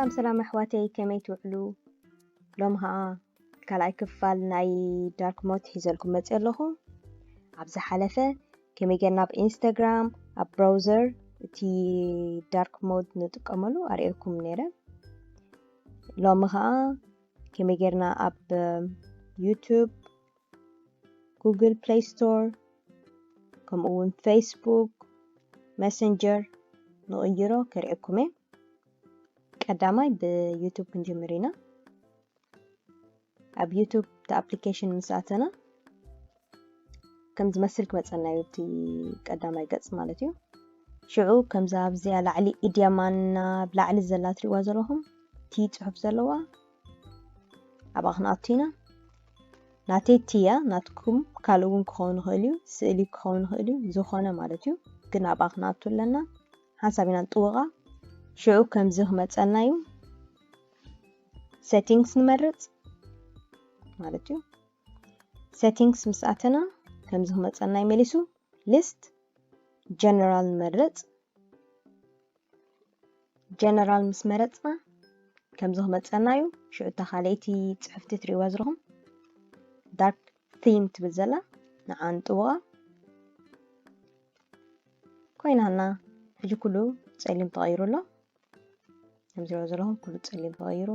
ሰላም ሰላም ኣሕዋተይ፣ ከመይ ትውዕሉ? ሎም ኸዓ ካልኣይ ክፋል ናይ ዳርክ ሞድ ሒዘልኩም መፅእ ኣለኹ። ኣብ ዝሓለፈ ከመይ ጌርና ኣብ ኢንስታግራም ኣብ ብራውዘር እቲ ዳርክ ሞድ ንጥቀመሉ ኣርእየልኩም ነይረ። ሎሚ ኸዓ ከመይ ጌርና ኣብ ዩቱብ፣ ጉግል ፕሌይ ስቶር፣ ከምኡ እውን ፌስቡክ መሰንጀር ንቕይሮ ከርእየኩም እየ። ቀዳማይ ብዩቱብ ክንጅምር ኢና። ኣብ ዩቱብ እቲ ኣፕሊኬሽን ምስ ኣተና ከም ዝመስል ክመፀና እዩ፣ እቲ ቀዳማይ ገፅ ማለት እዩ። ሽዑ ከምዛ ኣብዚኣ ላዕሊ ኢድ የማን ናብ ላዕሊ ዘላ ትሪእዋ ዘለኹም እቲ ፅሑፍ ዘለዋ ኣብኣ ክንኣቱ ኢና። ናተይ ትያ፣ ናትኩም ካልእ እውን ክኸውን ይኽእል እዩ፣ ስእሊ ክኸውን ይኽእል እዩ፣ ዝኾነ ማለት እዩ። ግን ኣብኣ ክንኣቱ ኣለና። ሓንሳብ ኢና ንጥውቓ። ሽዑ ከምዚ ክመፀና እዩ። ሴቲንግስ ንመርፅ ማለት እዩ። ሴቲንግስ ምስ ኣተና ከምዚ ክመፀና እዩ መሊሱ። ሊስት ጀነራል ንመርፅ። ጀነራል ምስ መረፅና ከምዚ ክመፀና እዩ። ሽዑ እታ ካልኣይቲ ፅሕፍቲ ትሪእዋ ዘለኹም ዳርክ ቲም ትብል ዘላ ንዓ ንጥውቓ። ኮይናና ሕጂ ኩሉ ፀሊም ተቐይሩ ኣሎ። ከም ዝሪኦ ዘለኹም ኩሉ ፀሊም ተቐይሩ።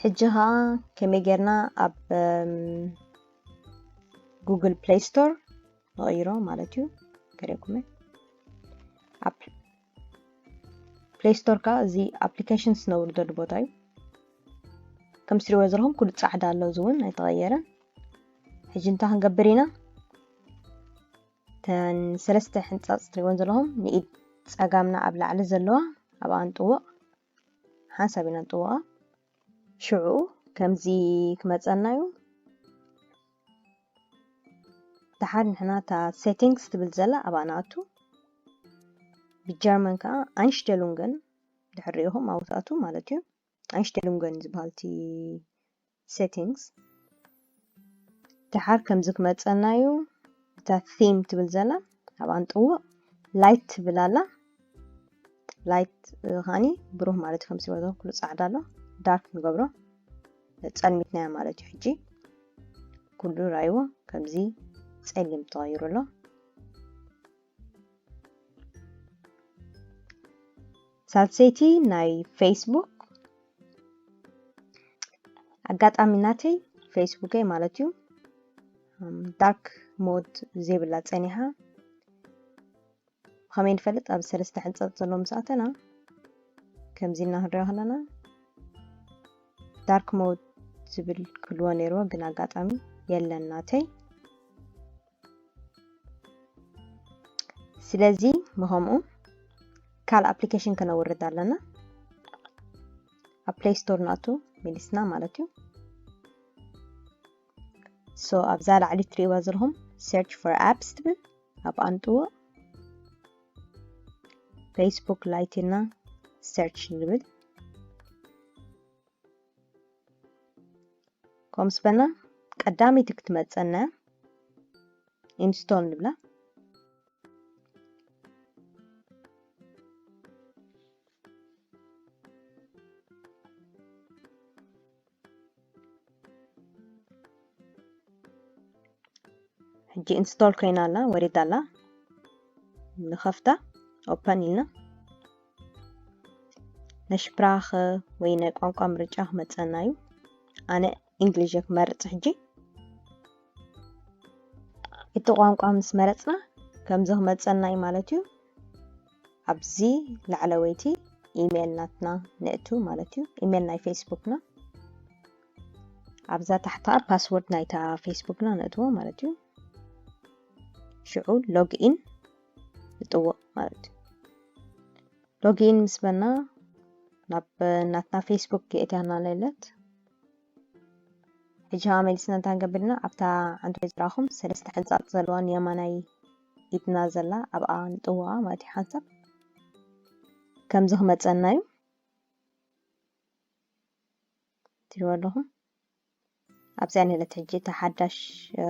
ሕጂ ኸዓ ከመይ ጌርና ኣብ ጉግል ፕሌይ ስቶር ንቐይሮ ማለት እዩ። ከርእየኩም እየ። ኣብ ፕሌይ ስቶር ከዓ እዚ ኣፕሊኬሽንስ ነውርደሉ ቦታ እዩ። ከም ትሪእዎ ዘለኹም ኩሉ ፃዕዳ ኣሎ፣ እዚ እውን ኣይተቐየረን። ሕጂ እንታይ ክንገብር ኢና? እተን ሰለስተ ሕንፃፅ ትሪእወን ዘለኹም ንኢድ ፀጋምና ኣብ ላዕሊ ዘለዋ ኣብኣ ንጥውቕ። ሓንሳብ ኢና ንጥውቓ። ሽዑ ከምዚ ክመፀና እዩ። ደሓር ንሕና እታ ሴቲንግስ ትብል ዘላ ኣብኣ ንኣቱ። ብጀርመን ከዓ ኣይንሽቴሉንገን ድሕር ሪኢኹም ኣብኡ ትኣቱ ማለት እዩ። ኣይንሽቴሉንገን ዝበሃል እቲ ሴቲንግስ። ደሓር ከምዚ ክመፀና እዩ። እታ ቲም ትብል ዘላ ኣብኣ ንጥውቕ። ላይት ትብል ኣላ። ላይት ከዓኒ ብሩህ ማለት እዩ። ከም ትሪእዎ ዘለኹም ኩሉ ፃዕዳ ኣሎ። ዳርክ ንገብሮ። ፀልሚትናዮ ማለት እዩ። ሕጂ ኩሉ ራእይዎ ከምዚ ፀሊም ተቐይሩ ኣሎ። ሳልሰይቲ ናይ ፌስቡክ። ኣጋጣሚ ናተይ ፌስቡከይ ማለት እዩ ዳርክ ሞድ ዘይብላ ፀኒሓ። ብኸመይ ንፈልጥ? ኣብ ሰለስተ ሕንፃፅ ዘሎ ምስ ኣተና ከምዚ እና ክንሪኦ ከለና ዳርክ ሞድ ዝብል ክህልዎ ነይርዎ፣ ግን ኣጋጣሚ የለን ናተይ። ስለዚ ብኸምኡ ካልእ ኣፕሊኬሽን ከነውርድ ኣለና። ኣብ ፕሌይ ስቶር ንኣቱ መሊስና ማለት እዩ። ሶ ኣብዛ ላዕሊ ትሪእዋ ዘለኹም ሰርች ፎር ኣፕስ ትብል፣ ኣብኣ ንጥውቕ። ፌስቡክ ላይት ኢልና ሰርች ንብል። ከምኡ ምስ በልና ቀዳመይቲ ክትመፀና ኢንስቶል ንብላ። ሕጂ ኢንስቶል ኮይና ኣላ፣ ወሪዳ ኣላ። ንኸፍታ ኦፐን ኢልና ናይ ሽፕራኸ ወይ ናይ ቋንቋ ምርጫ ክመፀና እዩ። ኣነ እንግሊሽ ክመርፅ። ሕጂ እቲ ቋንቋ ምስ መረፅና ከምዚ ክመፀና እዩ ማለት እዩ። ኣብዚ ላዕለወይቲ ኢሜል ናትና ነእቱ ማለት እዩ። ኢሜል ናይ ፌስቡክና ኣብዛ ታሕታ ፓስወርድ ናይታ ፌስቡክና ነእትዎ ማለት እዩ። ሽዑ ሎግ ኢን ንጥውቕ ማለት እዩ። ሎግ ኢን ምስ በልና ናብ ናትና ፌስቡክ የእትያና ለለት። ሕጂ ከዓ መሊስና እንታይ ንገብር ኢና? ኣብታ ዓንቶ ዝራኹም ሰለስተ ሕንፃፅ ዘለዋ ንየማናይ ኢድና ዘላ ኣብኣ ንጥውቓ ማለት እዩ። ሓንሳብ ከምዚ ክመፀና እዩ። ትሪእዎ ኣለኹም። ኣብዚኣ ንለት ሕጂ እታ ሓዳሽ እ፣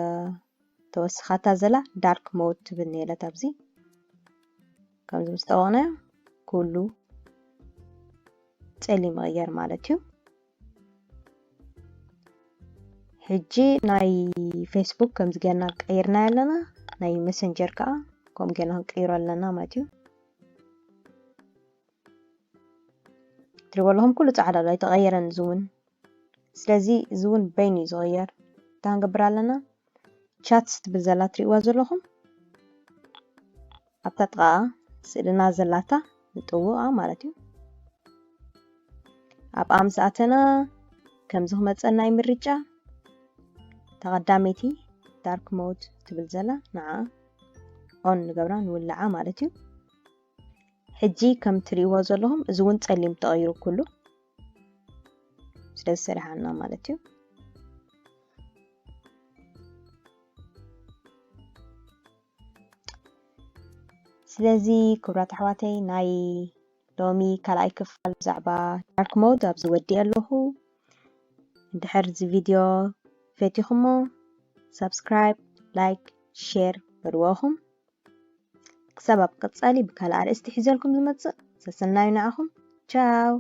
ተወስኻታ ዘላ dark mode ትብል ነይለት ኣብዚ። ከምዚ ምስ ጠወቕናዮ ኩሉ ጸሊም ይቕየር ማለት እዩ። ሕጂ ናይ ፌስቡክ ከምዚ ጌርና ቀይርና ኣለና፣ ናይ መሰንጀር ከዓ ከምኡ ጌርና ክንቀይሮ ኣለና ማለት እዩ። ትሪእዎ ኣለኹም ኩሉ ጻዕዳ ኣሎ፣ ኣይተቐየረን እዚ እውን። ስለዚ እዚ እውን በይኑ እዩ ዝቕየር። እንታይ ክንገብር ኣለና? ቻትስ ትብል ዘላ ትሪእዋ ዘለኹም ኣብታ ጥቓ ስእልና ዘላታ ንጥውቓ ማለት እዩ። ኣብኣ ምስ ኣተና ከምዚ ክመፀና እዩ ምርጫ። ተቐዳመይቲ dark mode ትብል ዘላ ንዓ on ንገብራ ንውልዓ ማለት እዩ። ሕጂ ከም ትሪእዎ ዘለኹም እዚ እውን ጸሊም ተቐይሩ ኩሉ ስለ ዝሰራሓና ማለት እዩ። ስለዚ ክቡራት ኣሕዋተይ ናይ ሎሚ ካልኣይ ክፋል ብዛዕባ dark mode ኣብዚ ወዲእ ኣለኹ። እንድሕር እዚ ቪድዮ ፈቲኹሞ subscribe፣ like፣ share በልዎ ኢኹም። ክሳብ ኣብ ቀጻሊ ብካልእ ኣርእስቲ ሒዘልኩም ዝመጽእ ሰሰናዩ ንዓኹም። ቻው።